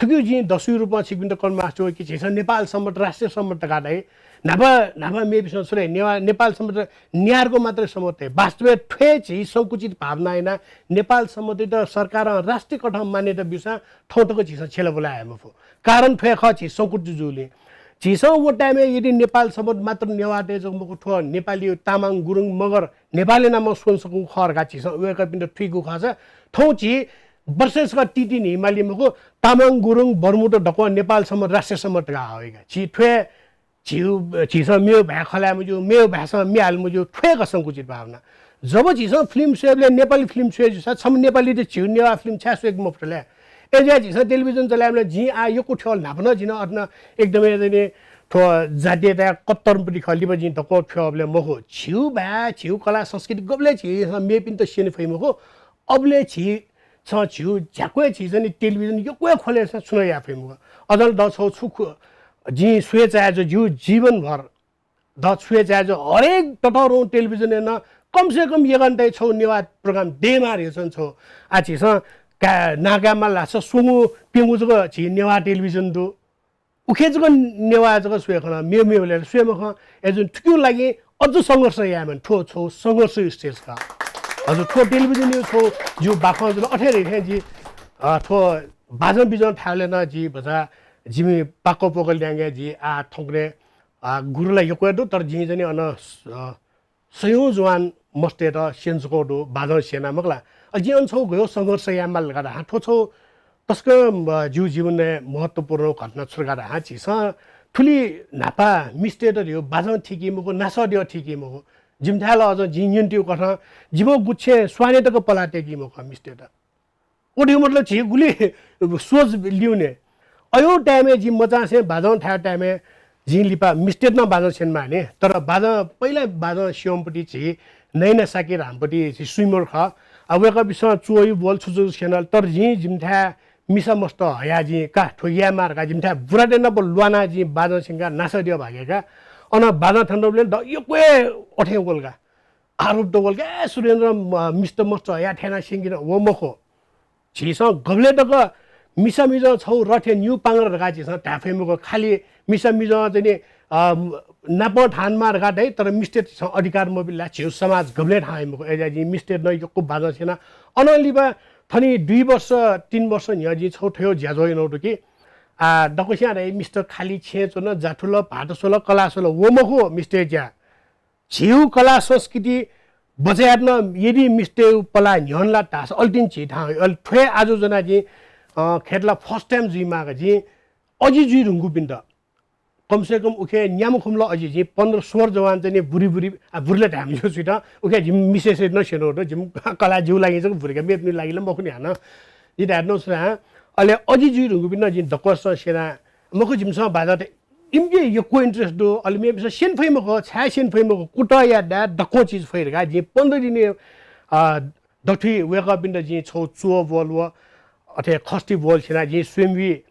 थुकियु जिं दसुइ रूपं छिकपिन्त कन मास्टर कि झीसं नेपाल संवत राष्ट्रिय संवत धकाः धाइ। न्हापा न्हापा मेपिसं छु धाइ, नेवा-, नेपाल संवत न्यार्को मात्रै संवत धाइ। वास्तवय् थ्वय् झी संकुचित भावना यानाः नेपाल संवतयात सरकारं राष्ट्रिय कथं मान्यता ब्यूसां थौं तक झीसं छ्यलाबुला याये मफु। कारण थ्वय् खः, झी संकुचित जूलिं। झीसं व time-य् यदि नेपाल संवत मात्र नेवाःतय् जक मखु, थ्व नेपाली तामाङ गुरुङ मगर नेपालय् नामं स्वये सकूगु खः धकाः झीसं वय्कःपिन्त थुइकूगु खःसा थौं झी वर्षय् छकः तिति न्हिमाली मखु, तामाङ गुरुङ बर्मुत दक्वं नेपाल संवत राष्ट्रिय संवत धकाः हःगु का। झी थ्वय् झीउ-, झीसं मेउ भाय् खँ ल्हाये मज्यू, मेउ भाय्सं म्ये हाले मज्यू, थ्वय् का संकुचित भावना। जब झीसं film स्वयेबलय् नेपाली film स्वये जूसा छम्ह नेपालीत झीउ नेवाः film छाय् स्वयेके मफुत ले? अय्जुयाः झीसं television चलायेबलय् जिं आः यक्व थ्यंगु न्हापा नं जिं अन एकदमै चाहिँ नि थ्व जातीयताया कट्टरपन्थी खः लिपा जिं दक्वं थ्यंबलय् मखु। झीउ भाय्, झीउ कला संस्कृति गबलय् झीसं मेपिन्त स्यने फइ मखु। अबलय् झी छं झीउ झ्याक्वय् झी चाहिँ नि television यक्वय् खोले छुं नं याये फइ मखु। अझ नं द छौ छु खु-, जिं स्वये चाहे जू, जिउ जीवनभर द छुं हे चाहे जू हरेक ततःधंगु television-य् नं कम से कम एक घण्टाया छौ नेवाः program दयेमाः धइगु नं छौ। आः झीसं का-, नाकाय् माल धाःसा स्वंगू प्यंगू जक झी नेवाः television दु। उखे जक नेवाः जक स्वये खन, मेमेबलय् स्वये मखं। अय्जुन थुकिउ लागि अझ संघर्ष यायेमानि, थ्व छौ संघर्ष stage का। हजुर, थ्व television-यु छौ जिउ बाखं जुल, अथे हे थें जि, अ, थ्व बाजं बिजं थाय्बलय् नं जि भचा जिमि पाक्क पोकल ल्याङ्गे जि आः थौंकन्हय् आ, गुरु ला यक्व हे दु, तर जिं चाहिँ नि अन, अ, सयौं जवान मस्तय्त स्यने सकूगु दु, बाजं स्यना मखु ला। अ, जिं अन छौ गय् संघर्ष यायेमाल धकाः धाः, थ्व छौ तसकं, अ, जिउ जीवनय् महत्त्वपूर्ण घटना छु धकाः धाः, झीसं थुलि न्हापा मिस्तय्त धइगु बाजं थीकी मखु, नासः द्यः थीकी मखु। जिमिथाय् ला अझ जिं न्यंतुगु कथं जिमिगु गुच्छें स्वाने तक पलाः तय्की मखु मिस्तय्त। व धइगु मतलब झी गुलि सोच लिउने। अय् time-य् जि मचांसे बाजं थाय् time-य् जिं लिपा मिस्तय्त नं बाजं स्यनेमानि। तर बाजं, पहिला बाजं स्यंपट्टि झी नैना साकिर हाम्पट्टि झी swimmer खः। आ, वय्कःपिसं च्वय् बोल छु छु स्यनाल, तर जिं जिमिथाय् मिसा मस्त हयाः जिं का थ्व यायेमाः धकाः जिमिथाय् बुरातय् नाप ल्वानाः जिं बाजं स्यंकाः नासः द्यः भागय् का। अन बाजं थ्यंतःबलय् द यक्व हे अथें वल का। आरोप दवल का, "ए, सुरेन्द्र, म-, मिस्त मस्त हयाः थय् यानाः स्यंकी नं।" व मखु। झीसं गबलय् तक मिसामिजं छौ रथय् निउ पांग्रा धकाः झीसं धाये फइ मखु। खालि मिसामिजं चाहिँ नि, अ, नापं थाहां माः धकाः धाइ, तर मिस्तय्त झीसं अधिकार मबिल ला, झीउ समाज गबलय् थाहां वइ मखु। अय्जुयाः जिं मिस्तय्त नं यक्व बाजं स्यना। अनं लिपा थनि दुई वर्ष, तीन वर्ष न्ह्यः जिं छौ थ्व ज्याझ्वः यानागु दु कि, आ, दक्वस्यां धाइ मिस्त खालि छेँय् च्वन, जाथुल, भात स्वल, कला स्वल, व मखु मिस्तय् ज्या। झीउ कला संस्कृति बचय् यायेत नं यदि मिस्तय् पलाः न्ह्यःने लात धाःसा अले तिनि झी थाहां वइ। अले थ्व हे आजु ज्वनाः जिं, अ, खय्त ला first time जुइमाः का। जिं अजि जुइ धुंकूपिन्त कम से कम उखे न्याम्ह खुम्ह ला अजि, जिं पन्ध्र सोह्र जवान चाहिँ नि बुरि बुरि, आ, बुरि ला धाये मज्यू सुइत, उखे जिमि मिसेसय्त नं स्यनागु दु, जिमि कलाः जिउ लागि जक बुरि का, मेपिनि लागि ला मखु नि हानं। जिं धाये धुन सुनां, अले अजि जुइ धुंकूपिन्त नं जिं दक्वस्यां स्यना, मखु जिमिसं बाजं थ्यं इमिके यक्व interest दु, अले मेपिन्सं स्यने फइ मखु, छाय् स्यने फइ मखु, कुतः याये दक्व चिज फइ धकाः जिं पन्ध्र दिनय्, अ, दथुइ वय्कःपिन्त जिं छौ च्वः बोल व अथे खस्ती बोल स्यनाः जिं स्वयम्भुइ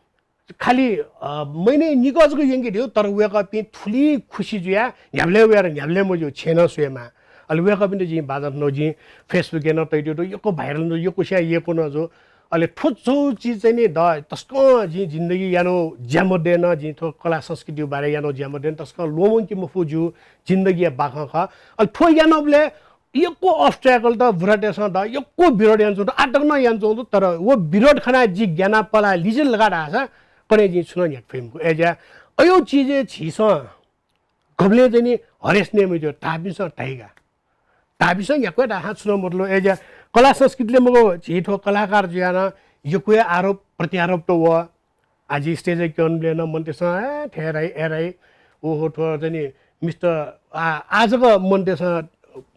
खालि, अ, महिनय् निकः जक यंके धइगु, तर वय्कःपिं थुलि खुसी जुयाः न्ह्याबलें वयाः न्ह्याबलें मज्यू, छेँय् नं स्वयेमाः। अले वय्कःपिन्त जिं बाजं थ्यनागु जिं Facebook-य् नं तयातयागु दु, यक्व viral नं जू, यक्वस्यां यय्कू नं जू। अले थ्व छौ चिज चाहिँ नि द तसकं जिं जिन्दगी यानागु ज्या मध्यय् नं, जिं थ्व कला संस्कृतिया बारे यानागु ज्या मध्यय् नं तसकं ल्वःमंके मफु जिउ जिन्दगीया बाखं खः। अले थ्व यानाबलय् यक्व obstacle त बुरातय्सं द यक्व विरोध यानाच्वंगु दु, आः तक नं यानाच्वंगु दु, तर व विरोध खनाः जि ग्यानाः पलाः लिजिल धकाः धाःसा कन्हय् जिं छुं नं न्ह्याके फइ मखु। अय्जुयाः अय् चिजय् झीसं गबलें चाहिँ नि हरेस नये मज्यू, धाःपिन्सं धाइ का। धाःपिन्सं न्ह्याक्व हे धाःसां छुं नं मतलब, अय्जुयाः कला संस्कृतिलय् मखु, झी थ्व कलाकार जुयाः नं यक्व हे आरोप प्रत्यारोप त वः। आः जि stage-य् क्यंबलय् नं मनूतय्सं, "ए, थय् राइ, ए राइ, ओहो, थ्व चाहिँ नि मिस्त।" आ, आः जक मनूतय्सं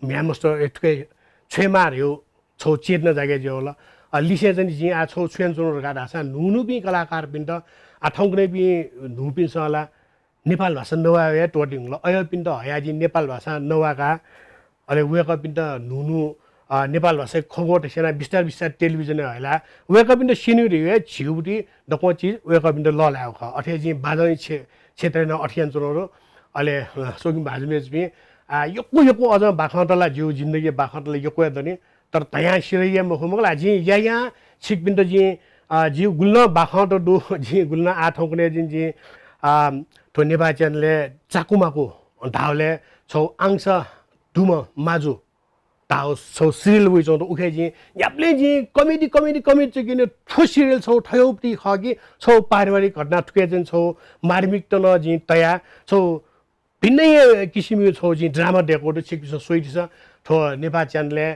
म्ह्याय् मस्त, ए, थुके छ्वयेमाः धइगु छौ चेतना जागे जुयावल। अ, लिसें चाहिँ नि जिं आः छौ छु यानाच्वनागु धकाः धाःसा न्हून्हूपिं कलाकारपिन्त, आः थौंकन्हय्पिं न्हूपिन्सं ला नेपाल भाषा नवाये हे त्वःतेधुंकल। अय्पिन्त हयाः जिं नेपाल भाषा नवाकाः, अले वय्कःपिन्त न्हून्हू, अ, नेपाल भाषाय् खँग्वः त स्यनाः बिस्तार बिस्तार television-य् हयेलाः वय्कःपिन्त स्यनीगु धइगु हे झीगु दक्वं चिज वय्कःपिन्त लःल्हायेगु खः। अथे हे जिं बाजं क्षे-, क्षेत्रय् नं अथे यानाच्वनागु दु। अले, अ, स्वकुमि भाजु मय्जुपिं, आ, यक्व यक्व अझ बाखं त ला जिउ जिन्दगीया बाखं त ला यक्व हे दनि। तर धयां सिधइगु हे मखु मखु ला, जिं यायां छिकपिन्त जिं, आ, जिं गुलि नं बाखं त दु, जिं गुलि नं आः थौंकन्हय् जिं, जिं, आ, थ्व नेपाः च्यानलय् चाकुमाकु धाःबलय् छौ आंसा दुम्ह माजु धाःगु छौ serial वइच्वंगु दु। उखे जिं न्ह्याबलें जिं comedy, comedy, comedy चुकिने थ्व serial छौ थयौपति खः कि छौ पारिवारिक घटना थुके चाहिँ छौ मार्मिकता नं जिं तया छौ भिन्नै किसिमया छौ जिं drama दय्कू दु। छिकपिन्सं स्वइदिसँ, थ्व नेपाः च्यानलय्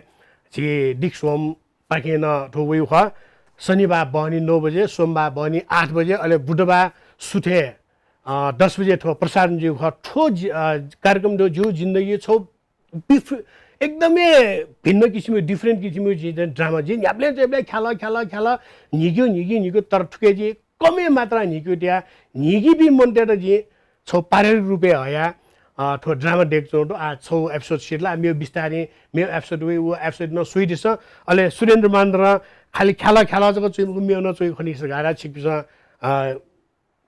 झी दिक्सोम पाखें नं थ्व वइगु खः। शनिबाः बहनी नौ बजे, सोमबाः बहनी आठ बजे, अले बुधबाः सुथय्, अ, दस बजे थ्व प्रसारण जुइगु खः। थ्व जि-, अ, कार्यक्रम दु, जिगु जिन्दगी छौ बिफ-, एकदमै भिन्न किसिमको, different किसिमको जिं चाहिँ drama जिं न्ह्याबलें च्वय्बलें ख्याल, ख्याल, ख्याल, न्हिक्यु, न्हिक्यु, न्हिक्यु, तर थुके जिं कमय् मात्रां न्हिक्यु तया, न्हिकीपिं मनूतय्त जिं छौ पारिवारिक रूपय् हया, अ, थ्व drama दय्कूगु दु। आ, छौ episode सिधल, आ, मेव बिस्तारं, मेव episode वइ, व episode नं स्वइदिसँ। अले सुरेन्द्र मानन्धरं खालि ख्याल, ख्याल जक च्वइमखु, मेव नं च्वइ खनी सरकार, आ, छिकपिन्सं, अ,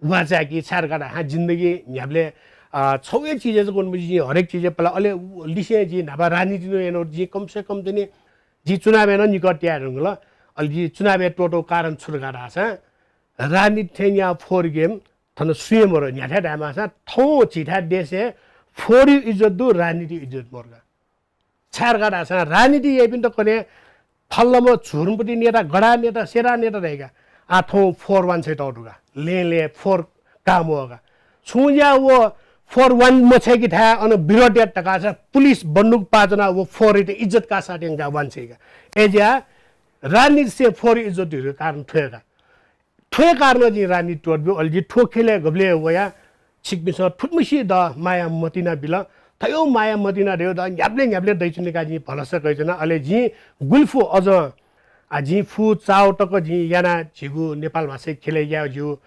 वाचा कि छाय् धकाः धाःसा जिन्दगी न्ह्याबलें, अ, छौ हे चिजय् जक वने मजिं हरेक चिजय् पला। अले उ लिसें जिं न्हापा राजनीति नं यानागु दु। जिं कम से कम चाहिँ नि जिं चुनावय् नं निकः तयार धुंकल। अले जिं चुनावय् त्वःतूगु कारण छु धकाः धाःसा राजनीति थें न्याः फोहोर game थन सुं हे मरु। न्ह्याथाय् धायेमाःसा थौं झीथाय् देशय् फोहोरया इज्जत दु, राजनीतिया इज्जत मरु का। छाय् धकाः धाःसा राजनीति याइपिन्त कन्हय् फल्लाम्ह झुरुमपति नेता, गधा नेता, सेता नेता धाइ का। आः थौं फोहोर वांछ्वयेत तःगु दु का। लँय् लँय् फोहोर काः म्वाः का। छुं ज्या व फोहोर वांछ्वयेकेथाय् अन विरोध यात धकाःसा पुलिस बन्दुक पाः ज्वनाः व फोहोरयात इज्जत काःसा त्यंकाः वांछ्वइ का। अय्ज्या राजनीतिसे फोहोरया इज्जत धुइगु कारण थ्व हे का। थ्व हे कारणं जिं राजनीति त्वःता ब्यू। अले जिं थ्व खेलय् गबलय् वया छिकपिन्सं थुलिमछि द माया मतिना बिल। थयौ माया मतिना धयौ द न्ह्याबलें न्ह्याबलें दइच्वनी का जिं भलसा कयाच्वना। अले जिं गुलि फु अझ, आ, जिं फु चाउ तक जिं याना झीगु नेपाल भाषाया खेलय् यायेगु जिगु,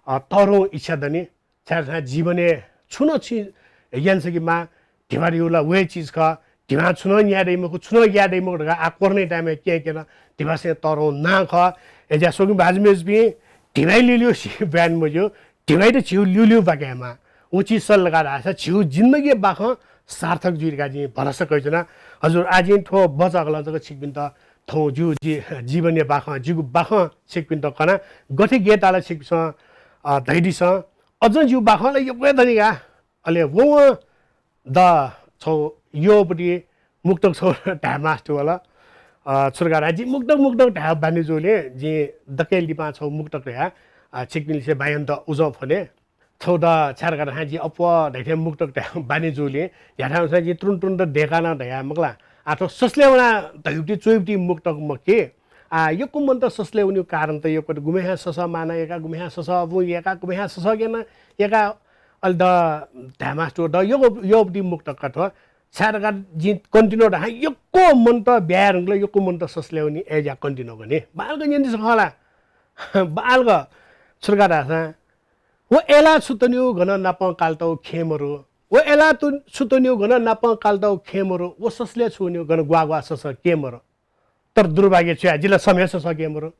अ, तःधंगु इच्छा दनि। छाय् धाःसा जीवनय् छुं नं छि याना सकेमाः, धिबा धइगु ला व हे चिज खः। धिबां छुं नं न्याये दइ मखु, छुं नं याये दइ मखु धकाः आः कोरोनाया time-य् क्यंकेन। धिबासें तःधंगु नां खः। अय्ज्या स्वकुमि भाजु मय्जुपिं, धिबाया ल्यूल्यू सि ब्यान मज्यू, धिबायात झीगु ल्यूल्यू बाकयेमाः। व चिज सल धकाः धाःसा झीगु जिन्दगीया बाखं सार्थक जुइ धकाः जिं भलसा कयाच्वना। हजुर, आः जिं थ्व बचाकलं जक छिकपिन्त थौं जिगु जि-, जीवनया बाखं, जिगु बाखं छिकपिन्त कना। गथे गय् ताल छिकपिन्सं, अ, धयादिसँ। अझ जिगु बाखं ला यक्व हे दनि का। अले वं द छौ यःपति मुक्तक छौ धाये मास्ति वल। अ, छु धकाः धाःसा जिं मुक्तक, मुक्तक धाये बानी जूलिं जिं दकलय् लिपां छौ मुक्तक धया, अ, छिकपिनिसें बाय् यानात उजं फ्वने। छौ द छाय् धकाः धाःसा जिं अप्वः धइथें मुक्तक धाये बानी जूलिं न्ह्याथाय् वंसां जिं तुरुन्त तुरुन्त दय्काः नं धया मखु ला। आः थ्व ससलय् वनाः धइगुति च्वइगुति मुक्तक मखु कि। आः यक्व मनूत ससलय् वनेगु कारण त यक्व दु। गुम्हेस्यां ससः मांनं यय्का, गुम्हेस्यां ससः अबुं यय्का, गुम्हेस्यां ससः गेनं यय्का। अले द धाये मास्ति वल द यक्व, यःपति मुक्तक का थ्व। छाय् धकाः जिं continue धाःसा यक्व मनूत ब्याहा याये धुंकल, यक्व मनूत ससलय् वनी, अय्ज्या continue गनि। बांलाक न्यनादिसँ खः ला। बांलाक छु धकाः धाःसा व अय्लाः छु तनिउ गन नापं कालतौ खेँ मरु। व अय्लाः तु-, छु तनिउ गन नापं कालतौ खेँ मरु। व ससलय् छु वनिउ गन ग्वाः ग्वाः ससः केँ मरु। तर दुर्भाग्य छु याये, जि ला छम्ह हे ससः केँ मरु।